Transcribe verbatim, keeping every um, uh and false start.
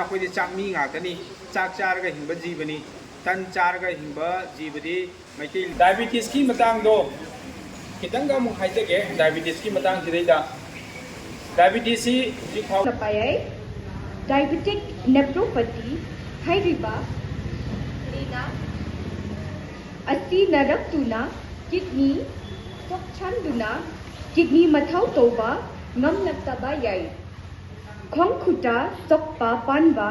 ꯑꯩꯈꯣꯏꯗꯤ ꯆꯥꯛ ꯃꯤ ꯉꯥꯛꯇꯅꯤ꯫ ꯆꯥꯛ ꯆꯥꯔꯒ ꯍꯤꯡꯕ ꯖꯤꯕꯅꯤ꯫ ꯇꯟ ꯆꯥꯔꯒ ꯍꯤꯡꯕ ꯖꯤꯕꯗꯤ ꯃꯩꯇꯩ꯫ ꯗꯥꯏꯕꯤꯇꯤꯁꯀꯤ ꯃꯇꯥꯡꯗꯣ ꯈꯤꯇꯪꯒ ꯑꯃꯨꯛ ꯍꯥꯏꯖꯒꯦ꯫ ꯗꯥꯏꯕꯤꯇꯤꯁꯀꯤ ꯃꯇꯥꯡꯁꯤꯗꯩꯗ, ꯗꯥꯏꯕꯤꯇꯤꯁꯁꯤ ꯍꯧꯖꯤꯛ ꯐꯥꯎ ꯄꯥꯏ꯫ Diabetic nephropathy ꯍꯥꯏꯔꯤꯕ ꯂꯥꯏꯅꯥ ꯑꯁꯤ ꯅꯥꯔꯛꯇꯨꯅ ꯀꯤꯗꯅꯤ ꯁꯣꯛꯍꯟꯗꯨꯅ ꯀꯤꯗꯅꯤ ꯃꯊꯧ ꯇꯧꯕ ꯉꯝꯂꯛꯇꯕ ꯌꯥꯏ꯫ ꯈꯣꯡ ꯈꯨꯠꯇ ꯁꯣꯛꯄ ꯄꯥꯟꯕ